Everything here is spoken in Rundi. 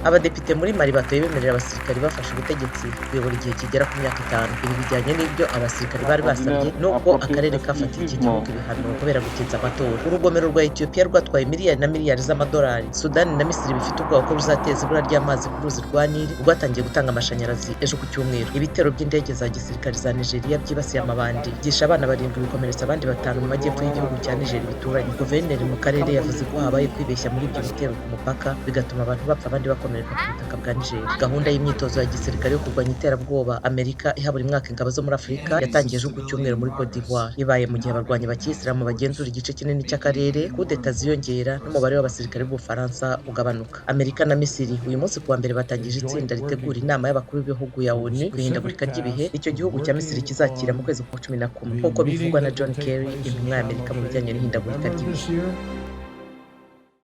Abadepite muri Mali batoye bemerera abasirikari bafashe ubutegetsi kuyobora igihe kigera ku myaka 5. Ibi bijyanye n'ibyo abasirikari bari basabye, nubwo akarere kafatiye iki gihugu ibihano kubera gutinza amatora. Urugomero rwa Etiyopiya rwatwaye miliyari na miliyari z'amadolari Sudani na Misiri bifite ubwoba ko ruzateza ibura ry'amazi ku ruzi rwa Nili, rwatangiye gutanga amashanyarazi ejo ku cyumweru. Ibitero by'indege za gisirikare za Nigeria byibasiye amabandi, byishe abana barindwi, bikomeretsa abandi batanu mu majyepfo y'igihugu cya Niger bituranye. Guverineri mu karere yavuze ko habaye kwibeshya muri ibyo bitero ku mupaka, bigatuma abantu bapfa, abandi bakomereka ku butaka bwa Niger. Gahunda y'imyitozo ya gisirikare yo kurwanya iterabwoba Amerika iha buri mwaka ingabo zo muri Afurika yatangiye ejo ku cyumweru muri Cote d'Ivoire. Ibaye mu gihe abarwanyi ba kiyisilamu bagenzura igice kinini cy'akarere, kudeta ziyongera n'umubare w'abasirikare b'Ubufaransa ugabanuka. Amerika na Misiri uyu munsi kuwa mbere batangije itsinda ritegura inama y'abakuru b'ibihugu ya ONU ku ihindagurika ry'ibihe, icyo gihugu cya Misiri kizakira mu kwezi kwa 11, nk'uko bivugwa na John Kerry, intumwa ya Amerika mu bijyanye n'ihindagurika ry'ibihe.